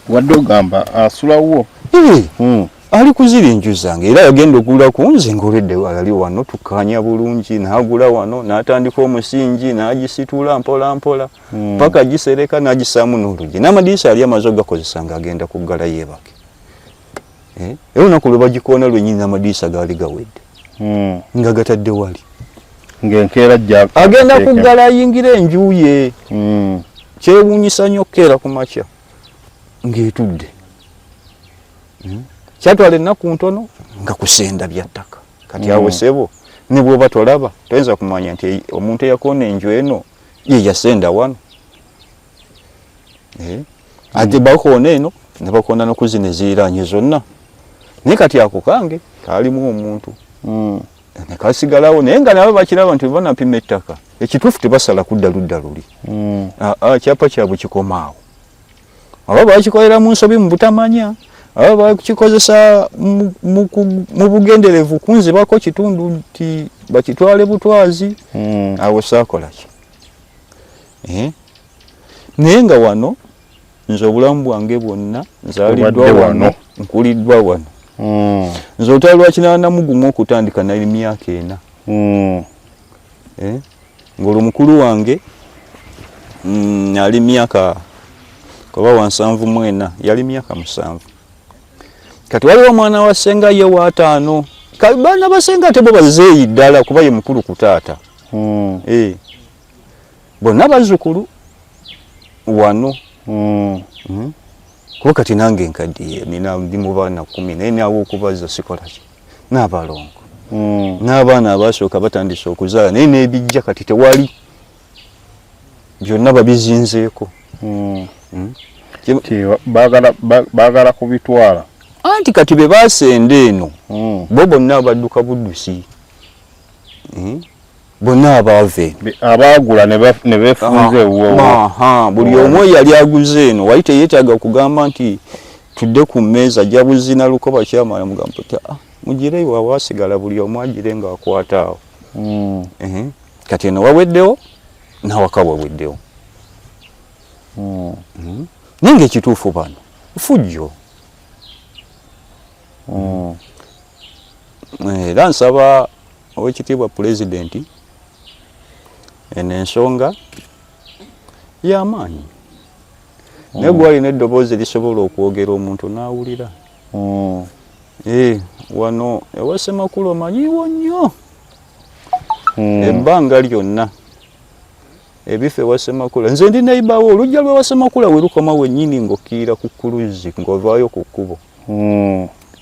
Wadde ogamba asulawo. Ali kuziri enju zange, era yagenda okugula ku nze ng'olwedde ali wano, tukkaanya bulungi, n'agula wano, n'atandika omusingi, n'agisitula mpola mpola paka gisereka, n'agisaamu n'oluggi n'amadirisa yali amaze okugakozesa ng'agenda kuggala yeebake. Era olunaku lwe bagikoona lwennyini n'amadirisa gaali gawedde nga gatadde wali. Ng'enkeera ajja agenda kuggala ayingire enju ye. Kyewuunyisa nnyo okukeera ku makya ng'etudde. Kyatwala ennaku ntono nga kusenda bya ttaka. Kati awo sebo ne bw'oba tolaba toyinza kumanya nti omuntu eyakoona enju eno ye yasenda wano. Ate bakoona eno ne bakoona n'okuzina eziriraanye zonna, naye kati ako kange kaalimu omuntu ne kasigalawo, naye nga nabo bakiraba nti banapima ettaka ekituufu tebasala kudda ludda luli. Kyapa kyabwe kikomaawo, oba bakikolera mu nsobi mu butamanya, oba bakikozesa mu bugenderevu kunzibako kitundu nti bakitwale butwazi. Awo saakola ki. Naye nga wano nze obulamu bwange bwonna nzaaliddwa wano, nkuliddwa wano. Nze olutalo lwa 81 okutandika nali myaka 4. Ng'olwo mukulu wange ali myaka oba wa 74, yali myaka 7. Kati waliwo omwana wa ssenga ye wa 5. Baana ba ssenga ate bo bazeeyi ddala kuba ye mukulu ku taata. Bonna bazzukulu wano. Kuba kati nange nkaddiye, nina ndi mu baana 10, naye naawe okubazza sikola ki n'abalongo n'abaana abasooka batandise okuzaala, naye n'ebijja kati tewali, byonna babizinzeeko. Baagala kubitwala. Anti kati be basenda eno bo bonna badduka buddusi, bonna abaava eno abaagula ne beefunza ewuwo. Buli omu yali aguze eno wali teyeetaaga kugamba nti tudde ku mmeeza jabuzina lukoba kyamala mugamba nti mugire waasigala buli omu agire ng'akwata awo. Kati eno waweddewo n'awaka waweddewo. Naye ng'ekituufu bano fujjo. Era nsaba owekitiibwa pulezidenti, eno ensonga y'amaanyi, naye gwalina eddoboozi erisobola okwogera omuntu n'awulira. Wano ewa Ssemakula omanyiiwo nnyo ebbanga lyonna ebifo ewa Ssemakula. Nze ndi neighbor wo, olujja lw'ewa Ssemakula we lukoma wennyini ng'okkiira ku kuluzzi ng'ovaayo ku kkubo.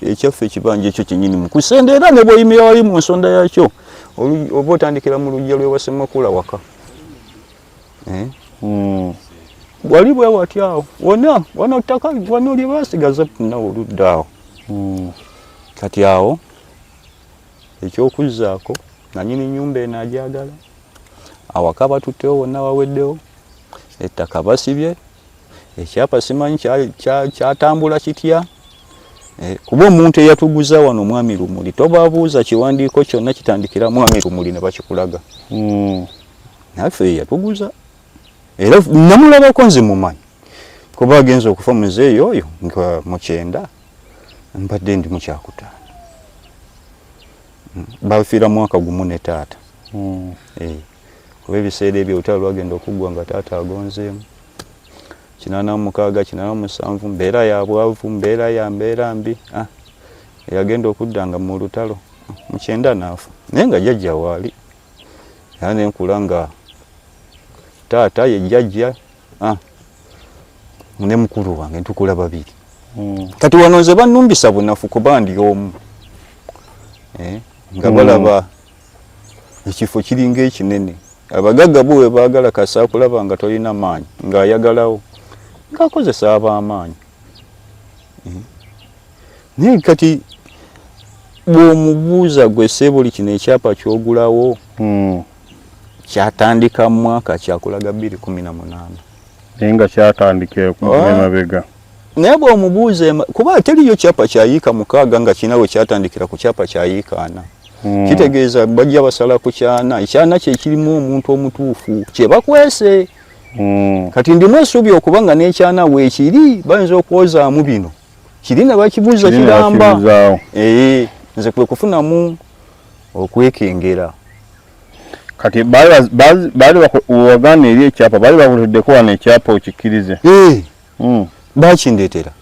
Ekyaffe ekibanja ekyo kyennyini mu kusenda, era ne bw'oyimirira wali mu nsonda yakyo oba otandikira mu luggya lw'ewa Ssemakula waka. Wali bwe wati awo wonna wano ttaka wano lye baasigaza nawo oludda awo. Kati awo ekyokuzzaako nannyini nnyumba eno agyagala, awaka batuttewo wonna waweddewo, ettaka basibye, ekyapa simanyi kyatambula kitya. Kuba omuntu eyatuguza wano Mwami Lumuli tobabuuza kiwandiiko kyonna kitandikira Mwami Lumuli ne bakikulaga. Naffe yatuguza era namulabako nze mumanyi, kuba agenza okufa muzeeyi oyo nga mu 90 mbadde ndi mu 95. Bafiira mwaka gumu ne taata. Kuba ebiseera ebyo olutalo lwagenda okuggwa nga taata agonzeemu 86, 87, mbeera ya bwavu, mbeera ya mbeera mbi. Yagenda okudda nga mu lutalo mu 90 n'afa, naye nga jjajja waali, era nenkula nga taata ye jjajja ne mukulu wange ntukula babiri. Kati wano nze bannumbisa bunafu kuba ndi omu, nga balaba ekifo kiringa ekinene. Abagagga bo bwe baagala kasa kulaba nga tolina maanyi, ng'ayagalawo ng'akozesa ab'amaanyi. Naye kati bw'omubuuza gwe ssebo kino ekyapa ky'ogulawo kyatandika mwaka kyakulaga 2018, naye nga kyatandika emabega. Naye bw'omubuuza kuba teriyo kyapa kya yiika 6 nga kirina we kyatandikira ku kyapa kya yiika 4. Kitegeeza bajja basala ku kyana, ekyana kye kirimu omuntu omutuufu kye bakwese. Kati ndimu essuubi okuba nga n'ekyana weekiri bayinza okwozaamu bino kiri ne bakibuuza kiramba. Eh, nze kwe kufunamu okwekengera. Kati baali wagaana eri ekyapa, baali bakuleteddeko wano ekyapa okikkirize? Eh. Bakindeetera.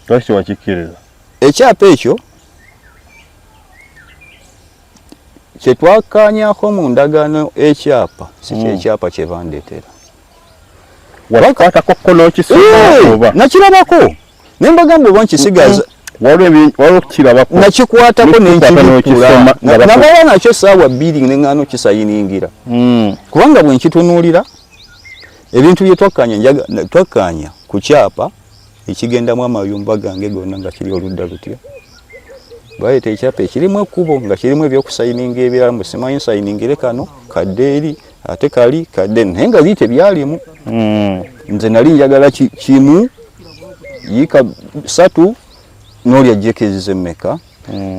Lwaki tewakikkiriza? Ekyapa ekyo kye twakkaanyaako mu ndagaano, ekyapa si kyekyapa kye bandeetera. Wakikwatako ko n'okisoma oba? Nakirabako ne mbagamba oba nkisigaza. Waliwo okukirabako. Nakikwatako nenkibikkula, namala nakyo essaawa 2 ne ŋŋaana okisayiningira kubanga bwe nkitunuulira ebintu bye twakkaanya, twakkaanya ku kyapa ekigendamu amayumba gange gonna nga kiri oludda lutya. Baleeta ekyapa ekirimu ekkubo nga kirimu ebyokusayininga ebirala, mbu simanyi nsayiningire kano kadde eri ate kali kadde, naye nga biri tebyalimu. Nze nali njagala kimu yiika 3 n'oli ajjeko ezize mmeka,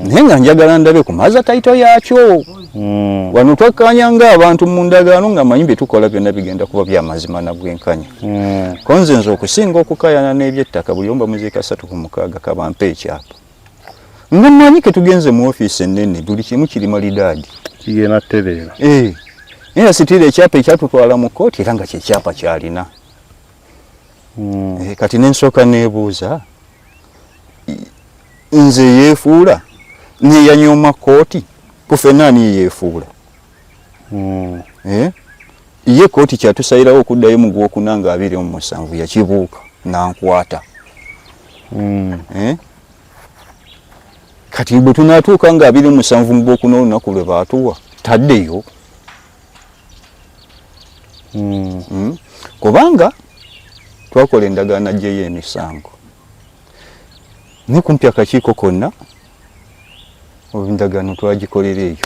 naye nga njagala ndabe ku maza tayito yaakyo. Wano twakkaanya ng'abantu mu ndagaano nga manyi bye tukola byonna bigenda kuba bya mazima na bwenkanya. Ko nze okusinga okukaayana n'ebyettaka, buli omu bamuziika 3 ku 6 kabampe ekyapa nga mmanyi ke tugenze mu ofiisi ennene, buli kimu kiri malidaadi, kigenda tereera. Eh, naye sitira ekyapa ekyatutwala mu kkooti era nga kyekyapa kyalina. Eh, kati nensooka neebuuza nze yeefuula neyanyooma kkooti ku ffenna ani yeyeefuula? Eh? Ye kkooti kyatusayirawo okuddayo mu gwokuna nga 27 yakibuuka nankwata. Eh? Kati bwe tunaatuuka nga 27 mu gwokuna olunaku lwe baatuwa taddeyo. Kubanga twakola endagaano aggyeyo emisango naye kumpi akakiiko konna endagaano twagikolera eyo,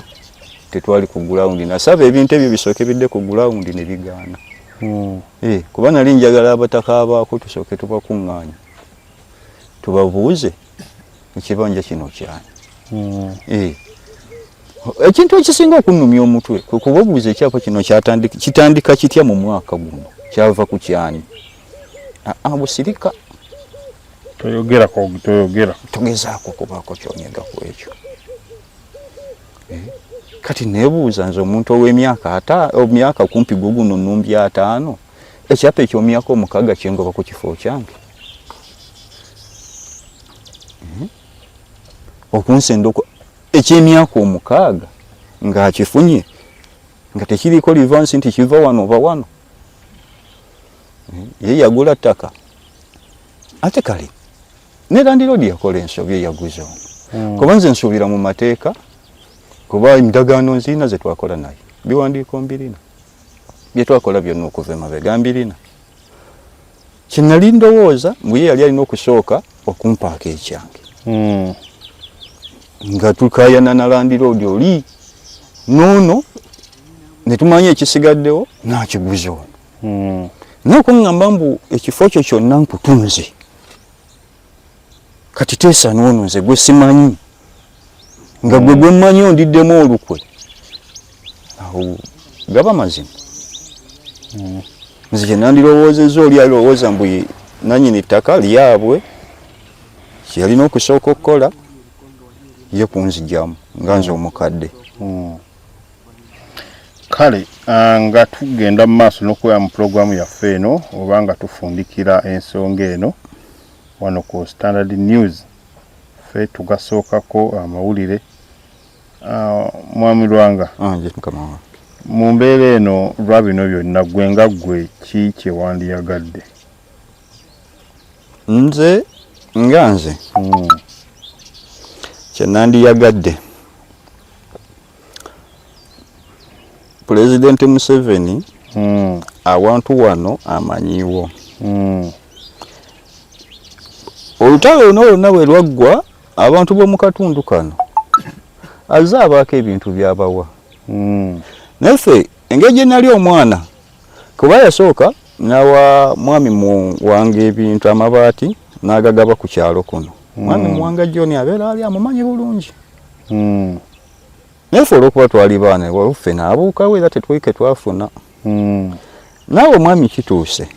tetwali ku gulawundi. Nasaba ebintu ebyo bisooke bidde ku gulawundi ne bigaana. Eh, kuba nali njagala abataka abaako tusooke tubakuŋŋaanye tubabuuze ekibanja kino kyani. Eh. Ekintu ekisinga okunnumya omutwe kwe kubabuuza ekyapa kino kitandika kitya mu mwaka guno, kyava ku kyani? Busirika. Toyogera, toyogera. Togezaako kubaako kyonyega ku ekyo. Eh, kati neebuuza nze omuntu ow'emyaka emyaka kumpi guguno nnumbi 50, ekyapa eky'omyaka 6 kyengoba ku kifo kyange, okunsenda eky'emyaka 6 ng'akifunye nga tekiriiko livansi nti kiva wano oba wano. Ye yagula ttaka ate kale ne landiroodi yakola ensobi eyaguza ono, kuba nze nsuubira mu mateeka, kuba endagaano nziina ze twakola naye, biwandiiko mbirina bye twakola byonna okuva emabega mbirina. Kyenali ndowooza mbu ye yali alina okusooka okumpaako ekyange nga tukayana na landiroodi oli noono ne tumanya ekisigaddewo n'akiguza ono. Naye okuŋŋamba mbu ekifo kyo kyonna nkutunze, kati teesa n'ono nze gwe simanyi nga gwe gwe mmanyi ondiddemu olukwe, awo gaba mazima. Nze kye nandirowoozezza oli alowooza mbu nannyini ttaka lyabwe, kyeyalina okusooka okukola ye kunzigyamu nga nze omukadde. Kale nga tugenda mu maaso n'okubeera mu pulogulaamu yaffe eno oba nga tufundikira ensonga eno wano ku Standard News, ffe tugasookako amawulire. Mwami Lwanga, mu mbeera eno lwa bino byonna gwe nga ggwe ki kye wandiyagadde? Nze nga nze kye nandiyagadde, Pulezidenti Museveni awantu wano amanyiwo olutalo luno lwonna bwe lwaggwa, abantu b'omu katundu kano azze abaako ebintu by'abawa. Naye ffe engeri gye nali omwana, kuba yasooka n'awa mwami Muwanga ebintu, amabaati n'agagaba ku kyalo kuno. Mwami Muwanga John abeera ali amumanyi bulungi. Naye ffe olw'okuba twali baana ffe n'abuukawo era tetwike twafuna. Naawe omwami kituuse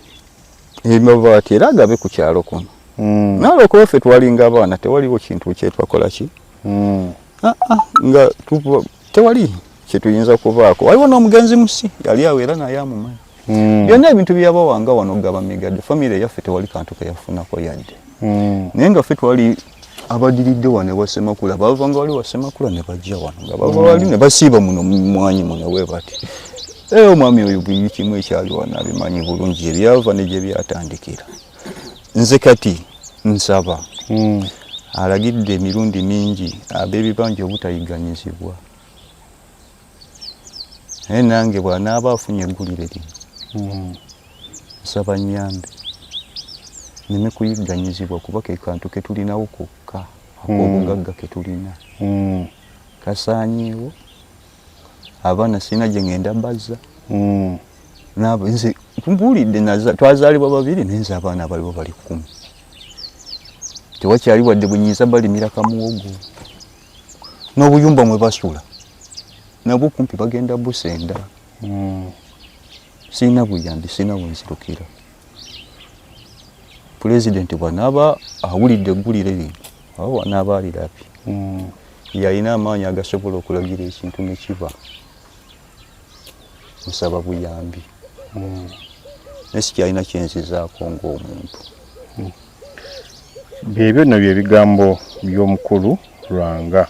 emabaati era agabe ku kyalo kuno. Naye olwokuba ffe twalinga abaana, tewaliwo kintu kyetwakola ki. Ah, ah, nga tewali kyetuyinza kubaako. Waliwo n'omugenzi musi yali awo era naye amumanyi. Byonna ebintu byabawanga wano gaba migadde, famire yaffe tewali kantu keyafunako yadde. Naye nga ffe twali abadiridde wano ewa Ssemakula, bavanga wali wa Ssemakula ne bajja wano, nga bava wali ne basiiba muno mu mwanyi muno we bati. Omwami oyo buli kimu ekyali wano abimanyi bulungi, ebyava ne gye byatandikira. Nze kati nsaba, alagidde emirundi mingi ab'ebibanja obutayigganyizibwa, naye nange bw'anaaba afunye eggulire lino, nsaba nnyambe nneme kuyigganyizibwa, kuba ke kantu ke tulinawo kokka ak'obugagga ke tulina. Kasaanyeewo, abaana sirina gye ngenda bazza. Naabo nze nkubuulidde, twazaalibwa babiri, naye nze abaana abaliwo bali 10. Tewakyali wadde bwe nnyinza balimira kamuwogo, n'obuyumba mwe basula nabwo kumpi bagenda busenda. Sirina buyambi, sirina wenzirukira. Pulezidenti bw'anaaba awulidde eggulire lino oba bw'anaaba alirabye, yalina amaanyi agasobola okulagira ekintu ne kiba. Nsaba buyambi, naye sikyalina kyenzizaako ng'omuntu. Byebyo nno bye bigambo by'omukulu Lwanga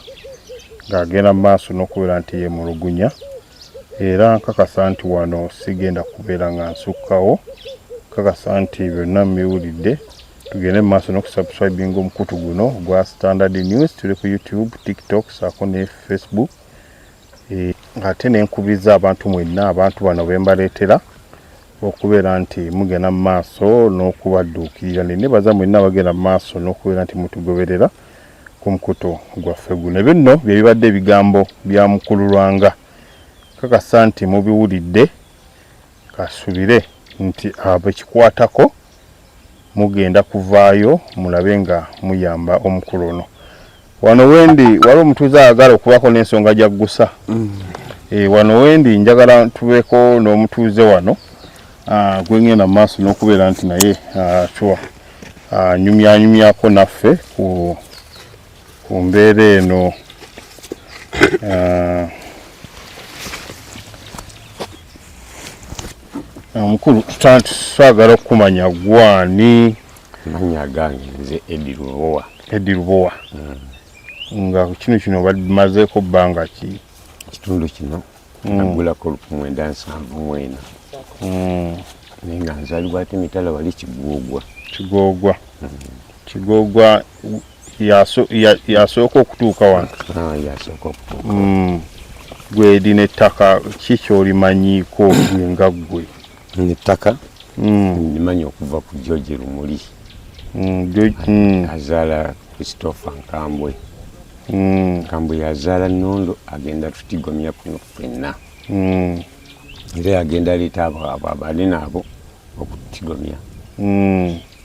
ng'agenda mu maaso n'okubeera nti yeemulugunya, era nkakasa nti wano sigenda kubeera nga nsukkawo. Nkakasa nti byonna mbiwulidde. Tugende mu maaso n'okusubscribinga omukutu guno gwa Standard News. Tuli ku YouTube, TikTok saako ne Facebook. Ate nenkubiriza abantu mwenna, abantu bano bembaleetera, okubeera nti mugenda mu maaso n'okubadduukirira. Nenebaza mwenna abagenda mu maaso n'okubeera nti mutugoberera ku mukutu gwaffe guno. Ebyo nno bye bibadde ebigambo bya mukulu Lwanga. Kakasa nti mubiwulidde, kasubire nti abekikwatako mugenda kuvaayo mulabe nga muyamba omukulu ono. Wano wendi waliwo omutuuze ayagala okubaako n'ensonga gyaggusa. Wano wendi njagala tubeeko n'omutuuze wano, gwengenda mu maaso n'okubeera nti naye tuwa nyumyanyumyako naffe ku mbeera eno. Omukulu, twagala okukumanya gwani? Amannya agange nze Edi Lubowa. Edi Lubowa. Nga kino bamazeeko bbanga ki? Ekitundu kino nagulako 1974, naye nga nzaalibwa ate mitala wali Kigoogwa. Kigoogwa. Kigoogwa yasooka okutuuka wano? Yasooka okutuuka. Gwe lino ettaka ki kyolimanyiiko gwe nga ggwe? Ettaka ndimanyi okuva ku George Lumuli, azaala Christopher Nkambwe. Nkambwe yazaala Nnondo, agenda tutigomya kuno ffenna, era yagenda aleeta abo abanene abo okututigomya.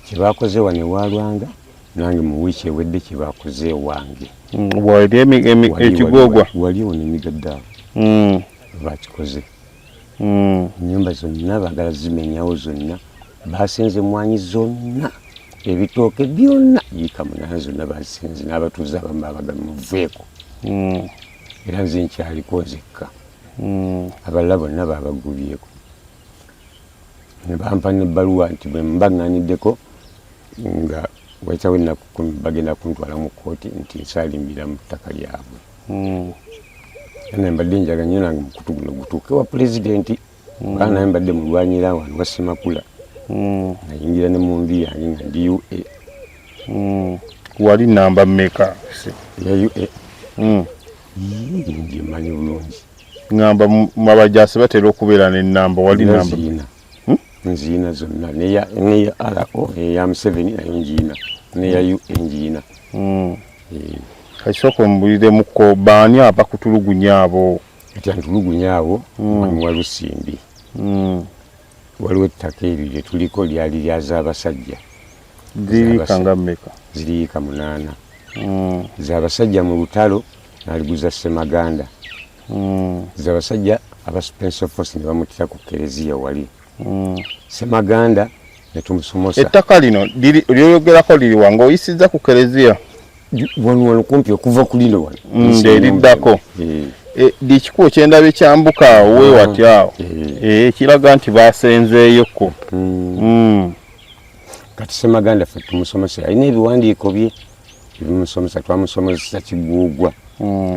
Kyebakoze wano ewalwanga, nange mu wiiki ewedde kyebakoze ewange. Wali Ekigoogwa? Wali wano emigadde awo bakikoze. Ennyumba zonna baagala zimenyawo zonna, basenze emwanyi zonna, ebitooke byonna, yiika 8 zonna bazisenze, n'abatuuze abamu babaga muveeko. Era nze nkyaliko nzekka, abalala bonna babagubyeko ne bampa nebbaluwa nti bwe mba ŋŋaniddeko nga wayitawo ennaku 10 bagenda kuntwala mu kkooti nti nsaalimbira mu ttaka lyabwe. Era mbadde njaga nnyo nange mukutu guno gutuuke wa pulezidenti, kubanga naye mbadde mulwanyira wano wa Ssemakula. Nayingira ne mu nju yange nga ndi UA. Wali namba mmeka? Ya UA ngimanyi bulungi. Ŋŋamba abajaasi batera okubeera n'ennamba, wali namba? Nziina, nziina zonna, neya RO eya Museveni nayo ngiina, neya UA ngiina. Kasooka ombuliremuko, baani abakutulugunya abo? Kati antulugunya abo mwami wa Lusimbi. Waliwo ettaka eryo lye tuliko lyali lya Zaabasajja. Ziriika nga mmeka? Ziriika 8. Zaabasajja mu lutalo n'aliguza Ssemaganda. Zaabasajja aba Special Force ne bamutira ku kereziya wali. Semaganda netumusomosa. Ettaka lino lyoyogerako liri wa ng'oyisizza ku kereziya? Wano wano kumpi okuva ku lino wano eriddako. Ekikubo kyendabye kyambuka awo wewati awo ekiraga nti basenzeeyoko. Kati Semaganda ffe tumusomesa, alina ebiwandiiko bye ebimusomesa. Twamusomesa Kiguugwa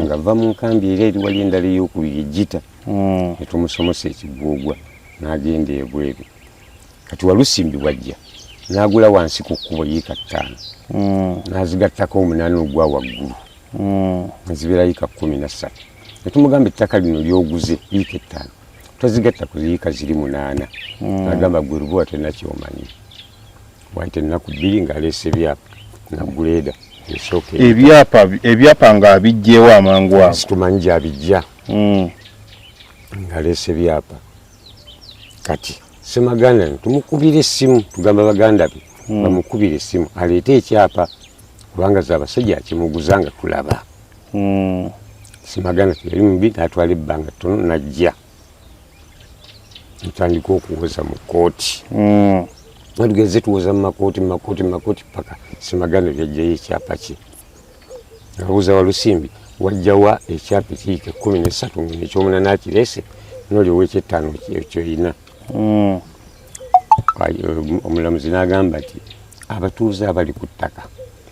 nga va mu nkambi era eri wali endala eyokubiri ejjita, netumusomesa Ekiguugwa n'agenda ebweru. Kati Walusimbi bwajja n'agula wansi ku kkubo yiika 5, n'azigattako 8 ogwa waggulu, nezibeera yiika 13. Netumugamba ettaka lino lyoguze yiika 5, twazigatta ku yiika ziri 8. Agamba gwe Lubowa tolina kyomanyi. Wayita ennaku 2 ng'aleese ebyapa na guleeda esooka. Ebyapa ng'abijjeewo amangu ago? Situmanyi gy'abijja, ng'aleese ebyapa. Kati Semaganda tumukubira essimu, tugamba baganda be bamukubira essimu aleete ekyapa, kubanga Zaabasajja akimuguza nga tulaba. Semaganda teyali mubi, n'atwala ebbanga ttono n'ajja, ntandika okuwoza mu kkooti. Tugeze tuwoza mu makooti, mu makooti, mu makooti, paka Semaganda lyajjayo ekyapa kye. Abuuza Walusimbi, wajjawa ekyapa ekiyiika 13 nga nekyomunaana akireese, noli owekyettaano kyoyina? Omulamuzi n'agamba nti abatuuze abali ku ttaka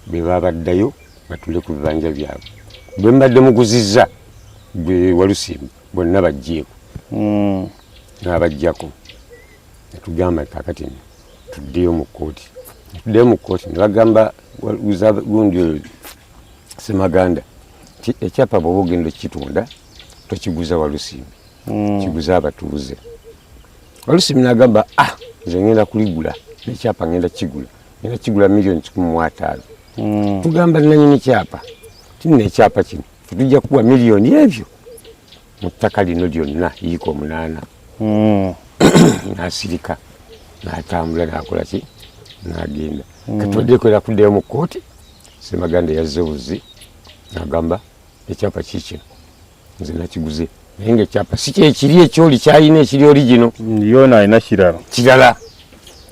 be babaddayo batule ku bibanja byabwe, bwe mbadde muguzizza gwe Walusimbi bonna bajjeeko. N'abajjako. Netugamba kakati tuddeyo mu kkooti. Netuddeyo mu kkooti, ne bagamba gundi oyo Semaganda nti ekyapa bw'oba ogenda okukitunda tokiguza Walusimbi, kiguze abatuuze. Walusimbi n'agamba, ah, nze ngenda kuligula nekyapa, ngenda kigula, ngenda kigula miliyoni 150. Tugamba nanyini kyapa ti nekyapa kino tetujja kuwa miliyoni ebyo mu ttaka lino lyonna yiika 8. N'asirika, n'atambula, n'akola ki, n'agenda. Kati era kuddayo mu kkooti, Semaganda yazze buzi n'agamba ekyapa kiikino, nze nakiguze, naye nga ekyapa si kyekiri ekyoli kyalina ekiri origino. Yona alina kirala. Kirala,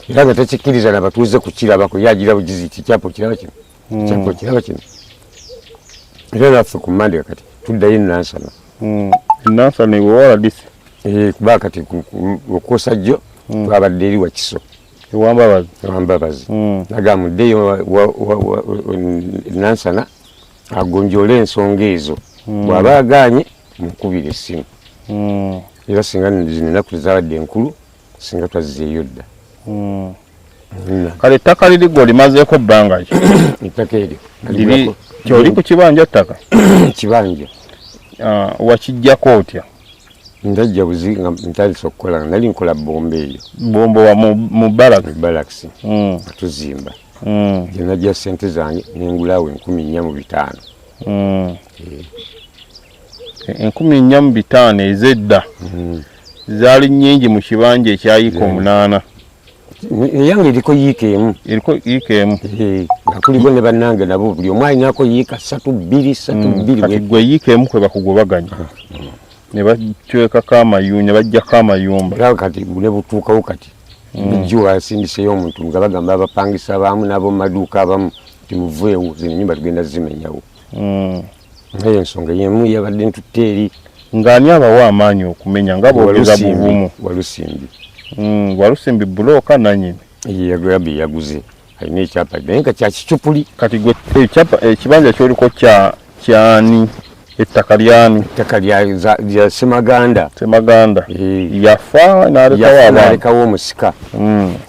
era nga takikkiriza nabatuuze kukirabako, ye agira bugizi ti kyapa okiraba kino, ekyapa okiraba kino. Era naffe ku Mande kati tuddayo Enansana. Nansana ewawala disi. Kuba kati okwosa jjo twabadde eri Wakiso. Ewambabazi. Ewambabazi. Naga muddeyo Nansana agonjoole ensonga ezo, bw'aba agaanye mukubira essimu. Era singa zino ennaku tezabadde enkulu, singa twazzeeyo dda. Kale ettaka liri gwe olimazeeko bbanga ki? Ettaka eryo liri kyoli ku kibanja ttaka? Kibanja. Wakijjako otya? Ndajja buzi nga ntandise okukola, nga nali nkola bomba eyo. Bombo wa mu barracks? Barracks, nga tuzimba. Gye najja sente zange nengulaawo 4500. 4500 ez'edda zaali nnyingi mu kibanja ekyayiika 8. Eyange eriko yiika 1. Eriko yiika 1. Nga kuliko ne bannange nabo buli omu alinako yiika 3, 2, 3, 2. Kati gwe yiika 1 kwe bakugobaganya ne bacwekako amayumba, ne bajjako amayumba. Era kati ne butuukawo kati bijjo asindiseyo omuntu nga bagamba abapangisa abamu n'ab'omu maduuka abamu nti muveewo, zino ennyumba tugenda zimenyawo. Naye ensonga yemu yabadde ntutte eri. Ng'ani abawa amaanyi okumenya nga boogeza buvumu? Walusimbi. Walusimbi bulooka nanyini. Yagambye yaguze, alina ekyapa naye nga kyakicupuli. Kati gwe ekyapa ekibanja kyoliko kyani? Ettaka lyani? Ettaka lya Semaganda. Semaganda yafa n'alekawo abaana. N'alekawo omusika.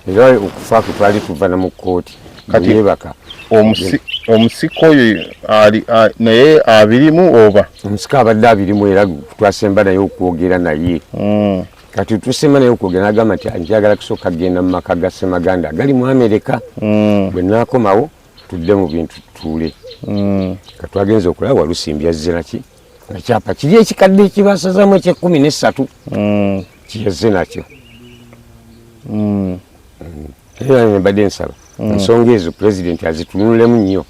Era okufa kwe twali tuva na mu kkooti. Kati yebaka. Omusika oyo naye abirimu oba? Omusika abadde abirimu, era twasemba naye okwogera naye. Kati tusemba naye okwogera n'agamba nti njagala kusooka kugenda mu maka ga Semaganda agali mu Amerika. Bwe naakomawo tudde mu bintu tutuule. Kati twagenze okulaba Walusimbi yazze naki ekyapa kiri ekikadde ekibasazamu eky'13 kiyazze nakyo. Era mbadde nsaba ensonga ezo pulezidenti azitunulemu nnyo.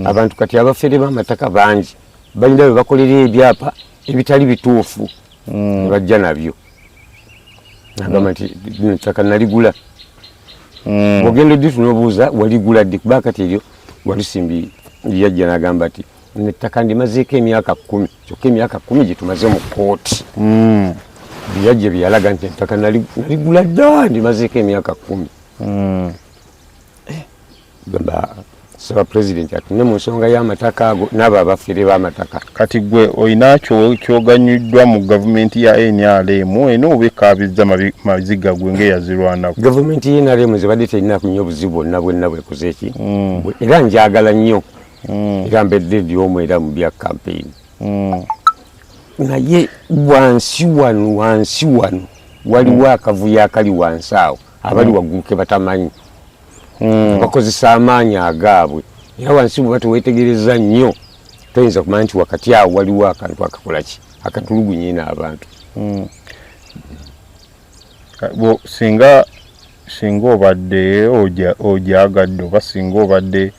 Abantu kati abafere b'amataka bangi balina bwe bakolera ebyapa ebitali bituufu ne bajja nabyo. Agamba nti lino ettaka naligula. Bwogenda oddi tunobuuza waligula ddi, kuba kati eryo Walusimbi yajja n'agamba nti ettaka ndimazeeko emyaka 10, kyokka emyaka 10 gye tumaze mu kkooti. Byajja byeyalaga nti ettaka naligula dda, ndimazeeko emyaka 10. Gamba saba pulezidenti atunde mu nsonga y'amataka ago n'abo abafere b'amataka. Kati gwe olina kyoganyuddwa mu gavumenti ya NRM eno oba ekaabizza maziga gwe ng'eyazirwanako? Gavumenti ya NRM zebadde terina nnyo obuzibu bwonna bwonna bwekoze eki, era njagala nnyo, era mbedde ndi omu era mu bya kampeyini. Naye wansi wano, wansi wano waliwo akavuyo akali wansi awo, abali waggulu ke batamanyi. Bakozesa amaanyi agaabwe, era wansi bwe bateweetegereza nnyo toyinza kumanya nti wakati awo waliwo akantu akakola ki, akatulugunya eno abantu. Singa obadde ogyagadde oba singa obadde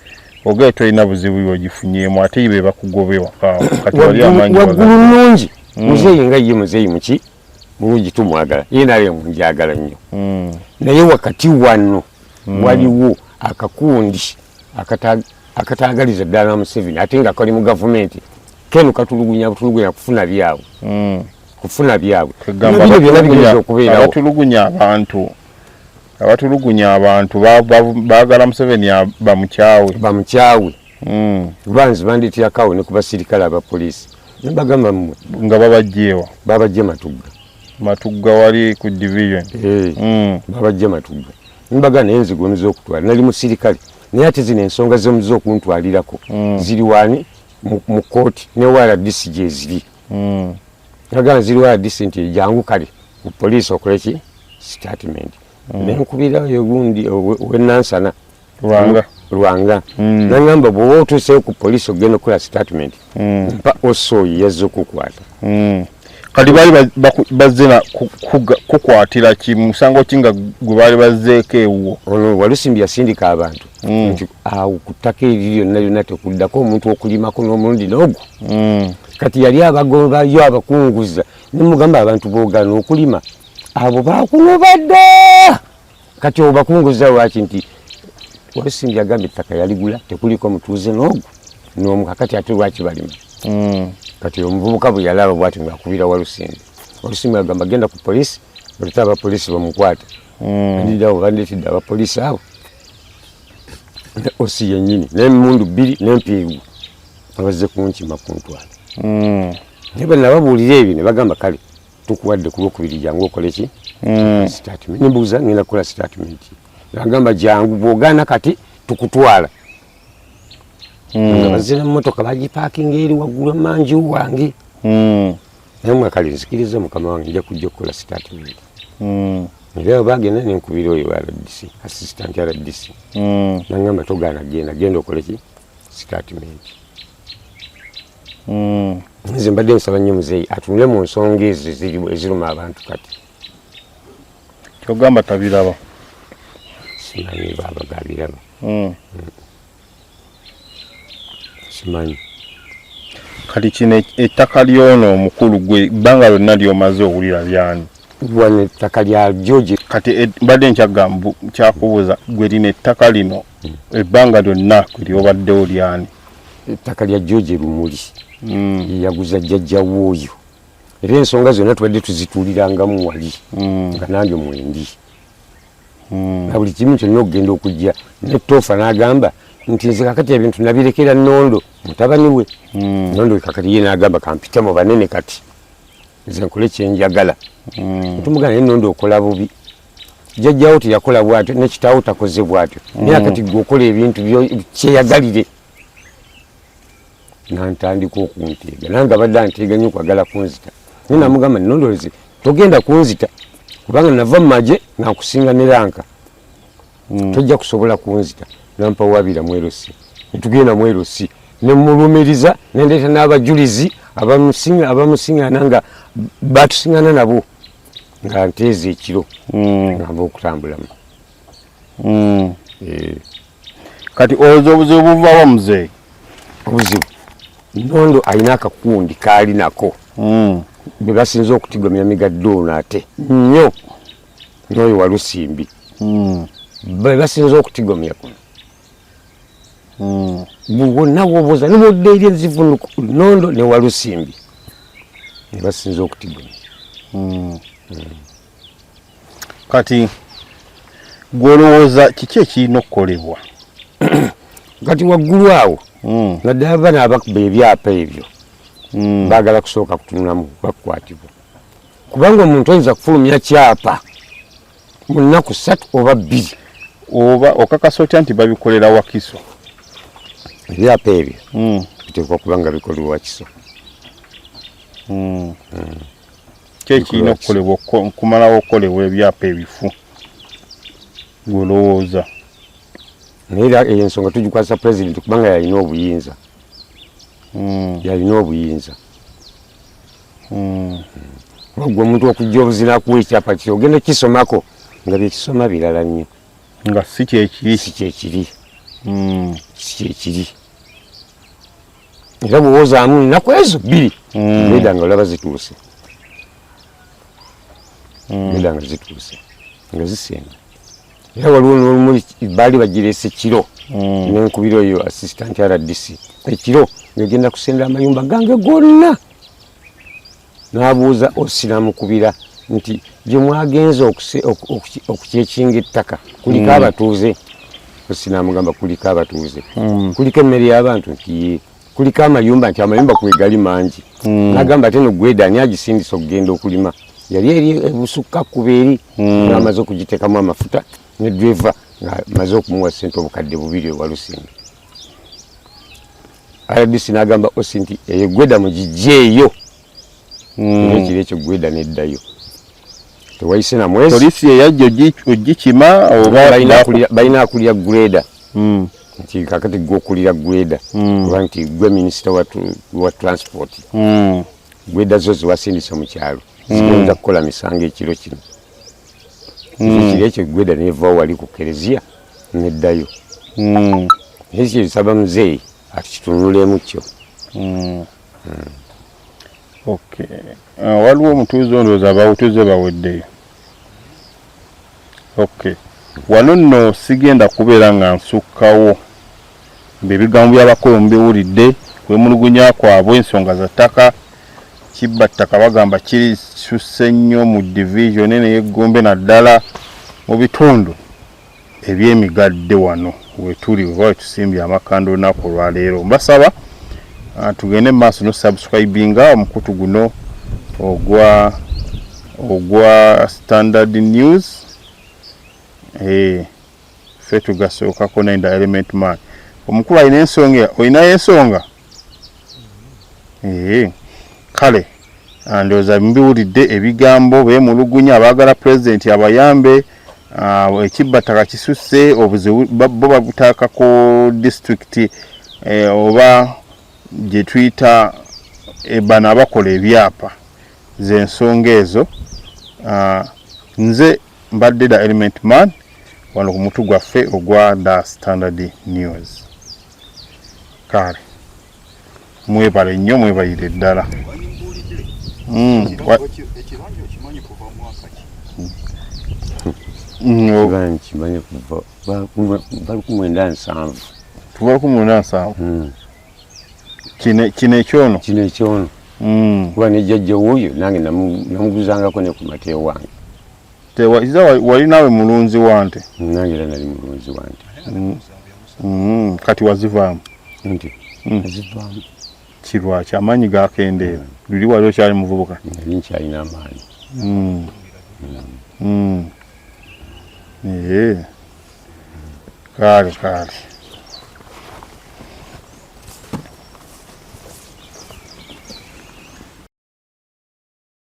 ogaye tolina buzibu ogifunyeemu, ate be bakugoba ewaka kati wali amaanyi waggulu nnungi. Muzeeyi nga ye muzeeyi muki mulungi, tumwagala, ye naye munjagala nnyo. Naye wakati wano waliwo akakundi akataagaliza ddala Museveni, ate nga kali mu gavumenti keno katulugunya butulugunya kufuna byabwe. Kufuna byabwe. Bino byonna bigenda okubeerawo. Abatulugunya abantu baagala Museveni bamukyawe. Bamukyawe. Banzi bandeeterako ne ku basirikale abapoliisi. Ne bagamba mmwe. Nga babajjeewa? Babajje Matugga. Matugga wali ku division. Babajje Matugga. Mbaga naye nze gwe okutwala, nali musirikale, naye ate zino ensonga zemuze okuntwalirako ziri wani mu kkooti ne RDC gye ziri. Nagamba ziri RDC nti jangu kale ku poliisi okole ki statement. Nenkubira oyo gundi ow'e Nansana Lwanga. Nangamba bw'oba otuuseyo ku poliisi ogenda okukola statement, mpa osooyi yazze okukwata. Kati baali bazze kukwatira ki, musango ki nga gwe baali bazzeeko ewuwo? Ono Walusimbi yasindika abantu nti awo ku ttaka eri lyonna lyonna tekuddako omuntu okulimako n'omulundi n'ogwo. Kati yali abagobayo abakunguza, nemugamba abantu boogaana okulima abo bakunoba dda, kati obakunguza lwaki? Nti Walusimbi agambye ettaka yaligula tekuliko mutuuze n'ogwo n'omu, kakati ate lwaki balima? Kati omuvubuka bwe yalaba bwati ng'akubira Walusimbi, Walusimbi agamba genda ku poliisi olete abapoliisi bamukwate. Ndiddawo bandeetedde abapoliisi abo osi yennyini n'emmundu 2 n'empiigu abazze kunkima kuntwala. Naye bwe nababuulira ebyo ne bagamba kale tukuwadde ku Lwokubiri jangu okole ki statement. Nembuuza ngenda kukola statement, nagamba jangu bw'ogaana kati tukutwala. Nga bazira mmotoka bagipaakinga eri waggulu emanju wange. Naye mwe kale nzikiriza mukama wange nja kujja okukola statement. Era bagenda nenkubira oyo RDC, assistant RDC, nangamba togaana genda, genda okole ki statement. Nze mbadde nsaba nnyo muzeeyi atunule mu nsonga ezo eziruma abantu kati. Kyogamba tabiraba? Simanyi baaba gabiraba. Simanyi. Kati kino ettaka lyono omukulu gwe ebbanga lyonna lyomaze owulira byani? Wano ettaka lya George. Kati mbadde nkyagamba kyakubuuza gwe, lino ettaka lino ebbanga lyonna gwe lyobaddewo lyani? Ettaka lya George Lumuli, yeyaguza jjajja w'oyo, era ensonga zonna tubadde tuzituulirangamu wali nga nange mwendi na buli kimu kyonna. Okugenda okujja ne Toofa n'agamba nti nze kakati ebintu nabirekera Nondo mutabani we. Nondo kakati ye n'agamba kampite mu banene, kati nze nkole kyenjagala. Tumugana naye Nondo okola bubi, jjajjawo teyakola bwatyo ne kitaawo takoze bwatyo, naye akati gwe okola ebintu kyeyagalire. Nantandika okunteega, nange abadde anteega nnyo okwagala kunzita, naye namugamba nondoleze togenda kunzita kubanga nava mu magye nga nkusinga ne rank, tojja kusobola kunzita. Nampa wabira mu LC, netugenda mu LC nemulumiriza, nendeeta n'abajulizi abamusiŋana nga batusiŋana nabo nga nteeza ekiro nga nva okutambulamu. Kati olowooza obuzibu buvawa, muzeeyi? Obuzibu, Nondo alina akakundi kaali nako bwe basinze okutigomya migadde ono ate nnyo. N'oyo Walusimbi be basinze okutigomya kuno. Wonna wobuuza nibwodda eri enzivunuko Nondo ne Walusimbi ne basinze okutigomya. Kati gwolowooza kiki ekirina okukolebwa? Kati waggulu awo naddala bano abakuba ebyapa ebyo baagala kusooka kutunulamu bakukwatibwa, kubanga omuntu ayinza kufulumya kyapa mu nnaku 3 oba 2. Oba okakasa otya nti babikolera Wakiso? Ebyapa ebyo biteekwa kuba nga bikolebwa Wakiso. Ki ekirina okukolebwa okumalawo okukolebwa ebyapa ebifu gwolowooza? Naye era eyo ensonga tugikwasa pulezidenti kubanga yalina obuyinza. Yalina obuyinza. Gwe omuntu okujja obuzina akuwa ekyapa kiri ogenda okukisomako nga byekisoma birala nnyo. Nga si kyekiri. Si kyekiri. Si kyekiri. Era bw'owoozaamu nnaku ezo 2 ngenda nga olaba zituuse. Ngenda nga zituuse nga zisemba. Era waliwo n'olumu baali bagireese kiro n'enkubira oyo assistant RDC ekiro ng'egenda kusenda amayumba gange gonna. N'abuuza osi n'amukubira nti gye mwagenze okukyekinga ettaka kuliko abatuuze. Osi n'amugamba kuliko abatuuze. Kuliko emmere y'abantu nti ye. Kuliko amayumba nti amayumba kwegali mangi. N'agamba ate no gweda ani agisindisa okugenda okulima. Yali eri ebusukka kkuba eri ng'amaze okugiteekamu amafuta ne driver ng'amaze okumuwa ssente obukadde 2 ewa Lusimbi. RDC n'agamba osi nti eyo gweda mugigyeeyo. Ekiro ekyo gweda neddayo. Tewayise na mwezi. Poliisi eyajja ogikima oba balina akulira grader. Nti kakati gwe okulira grader. Oba nti gwe minisita wa transport. Grader zo zewasindise mu kyalo. Zigenda kukola misango ekiro kino. Ekiro ekyo grader neva wali ku kereziya neddayo. Naye kyo nsaba muzeeyi atukitunulemu kyo. Okay. Waliwo omutuuze ondowooza abawutuze baweddeyo. Okay. Wano nno sigenda kubeera nga nsukkawo ng'ebigambo by'abakulu mubiwulidde, kwemulugunya kwabwe ensonga za ttaka, kibba ttaka bagamba kisusse nnyo mu division eno ey'Eggombe naddala mu bitundu eby'emigadde wano wetuli oba wetusimbye amakanda olunaku olwaleero. Mbasaba tugende mu maaso no subscribinga omukutu guno ogwa Standard News. Ffe tugasookako nenda Element Man. Omukulu alina ensonga, olinayo ensonga? Kale ndowooza mubiwulidde ebigambo beemulugunya abaagala pulezidenti abayambe. Ekibba ttaka kisusse obuzibu bo babutaaka ku disitulikiti oba gye tuyita bano abakola ebyapa z'ensonga ezo. Nze mbadde da Element Man wano ku mutu gwaffe ogwa da Standard News. Kale mwebale nnyo, mwebalire ddala. Ekibanja okimanyi kuva mwaka ki? Ekibanja nkimanyi kuva 1970. Kuva 1970. Kino ekyono? Kino ekyono. Kuba ne jjajja wuuyo nange namuguzangako ne ku mate wange. Wali naawe mulunzi wa nte? Nange era nali mulunzi wa nte. Kati wazivaamu? Nti nazivaamu. Kirwaki amaanyi gakendeera? Luli wali okyali muvubuka? Nali nkyalina amaanyi. Kale kale.